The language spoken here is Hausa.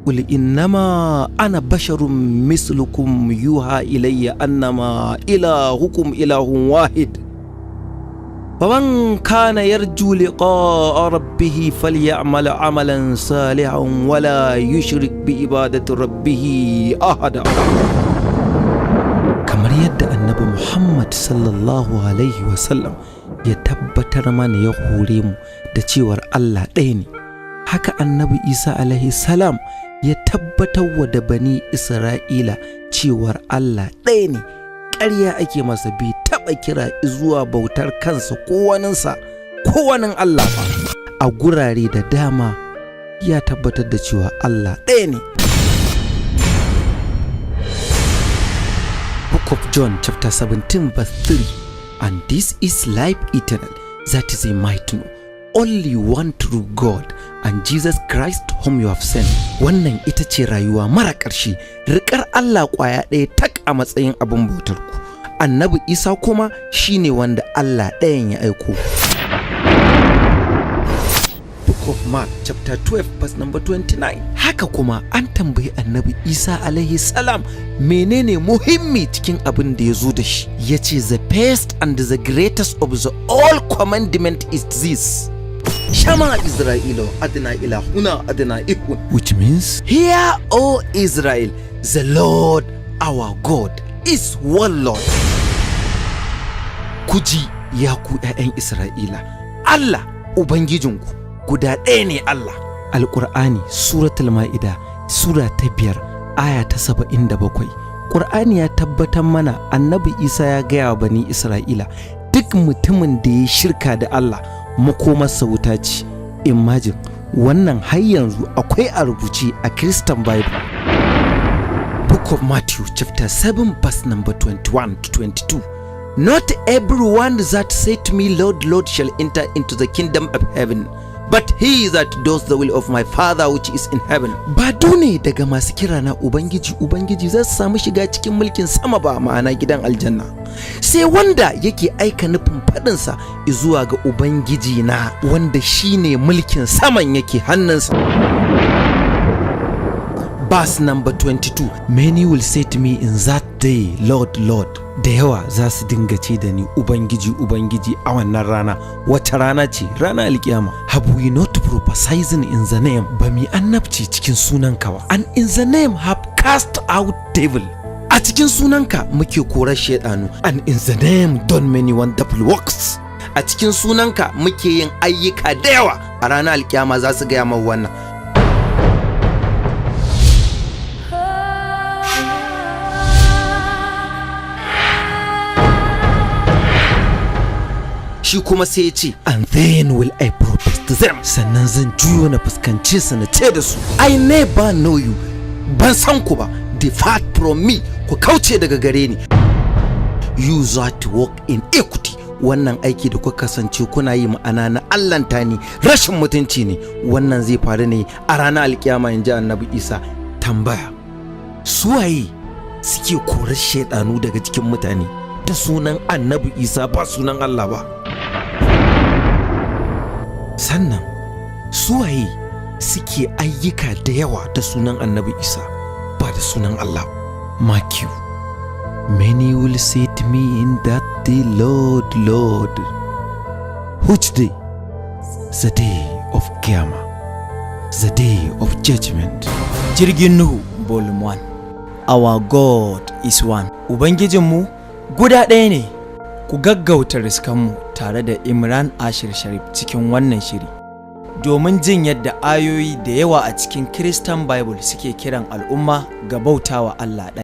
قل إنما أنا بشر مثلكم يوحى إلي أنما إلهكم إله واحد فمن كان يرجو لقاء ربه فليعمل عملا صالحا ولا يشرك بعبادة ربه أحدا. Kamar yadda Annabi Muhammad sallallahu alaihi wasallam ya tabbatar mana, ya hore mu da cewar Allah ɗaya ne, haka Annabi Isa alaihi salam ya tabbatar wa da Bani Isra'ila cewar Allah ɗaya ne. Ƙarya ake masa, bai taɓa kira zuwa bautar kansa ko waninsa ko wanin Allah ba. A gurare da dama ya tabbatar da cewa Allah ɗaya ne. Book of John chapter 17 verse 3: "And this is life eternal, that they might know only one true God and Jesus Christ whom you have sent." Wannan ita ce rayuwa mara ƙarshe, riƙar Allah ƙwaya ɗaya tak a matsayin abin bautar ku. Annabi Isa kuma shine wanda Allah ɗayan ya aiko. Book of Mark chapter 12 verse number 29. Haka kuma an tambayi Annabi Isa alaihi salam menene muhimmi cikin abin da ya zo da shi. Ya ce, "The first and the greatest of the all commandment is this: شمع إسرائيل أدوناي إلهنا أدوناي إحد," which means, "Hear, O Israel, the Lord our God is one Lord." Ku ji, ya ku ‘ya'yan Isra'ila, Allah Ubangijinku guda ɗaya ne Allah. Alƙur'ani, Suratul Ma'ida, Sura ta 5, aya ta 77. Ƙur'ani ya tabbatar mana Annabi Isa ya gaya wa Bani Isra'ila duk mutumin da ya shirka da Allah, makomarsa wuta ce. Imagine, wannan har yanzu akwai a rubuce a Christian Bible. Book of Matthew chapter 7 verse number 21 to 22: "Not everyone that say to me, 'Lord, Lord,' shall enter into the kingdom of heaven, but he that does the will of my Father which is in heaven." Ba ne daga masu kira na Ubangiji, Ubangiji za su samu shiga cikin mulkin sama ba, ma'ana gidan aljanna, sai wanda yake aika nufin faɗinsa zuwa ga Ubangiji na wanda shine mulkin saman yake hannunsa. Verse number 22: "Many will say to me in that day, 'Lord, Lord.'" Da yawa za su dinga ce da ni Ubangiji, Ubangiji a wannan rana. Wace rana ce? Rana alkiyama. "Have we not prophesied in the name?" Ba mu annabci cikin sunanka ba? "And in the name have cast out devil?" A cikin sunanka muke korar shaidanu. "And in the name done many wonderful works?" A cikin sunanka muke yin ayyuka da yawa. A ranar alkiyama za su gaya ma wannan. Shi kuma sai ya ce, "And then will I profess to them," sannan zan juyo na fuskance su na ce da su, "I never know you," ban san ku ba. "Depart from me," ku kauce daga gare ni, "you that work iniquity." Wannan aiki da kuka kasance kuna yi, ma'ana na allanta ne, rashin mutunci ne. Wannan zai faru ne a ranar alkiyama, in ji Annabi Isa. Tambaya: suwaye suke korar shaidanu daga cikin mutane da sunan Annabi Isa, ba sunan Allah ba? Sannan suwaye suke ayyuka da yawa da sunan Annabi Isa, ba da sunan Allah? Mark you, "Many will say to me in that day, 'Lord, Lord.'" Which day? The day of Qiyamah, the day of judgment. Jirgin Nuhu Volume 1. Our God is one. Ubangijinmu guda ɗaya ne. Ku gaggauta riskanmu tare da Imran Ashir Sharif cikin wannan shiri, domin jin yadda ayoyi da yawa a cikin Christian Bible suke kiran al'umma ga bautawa Allah ɗaya.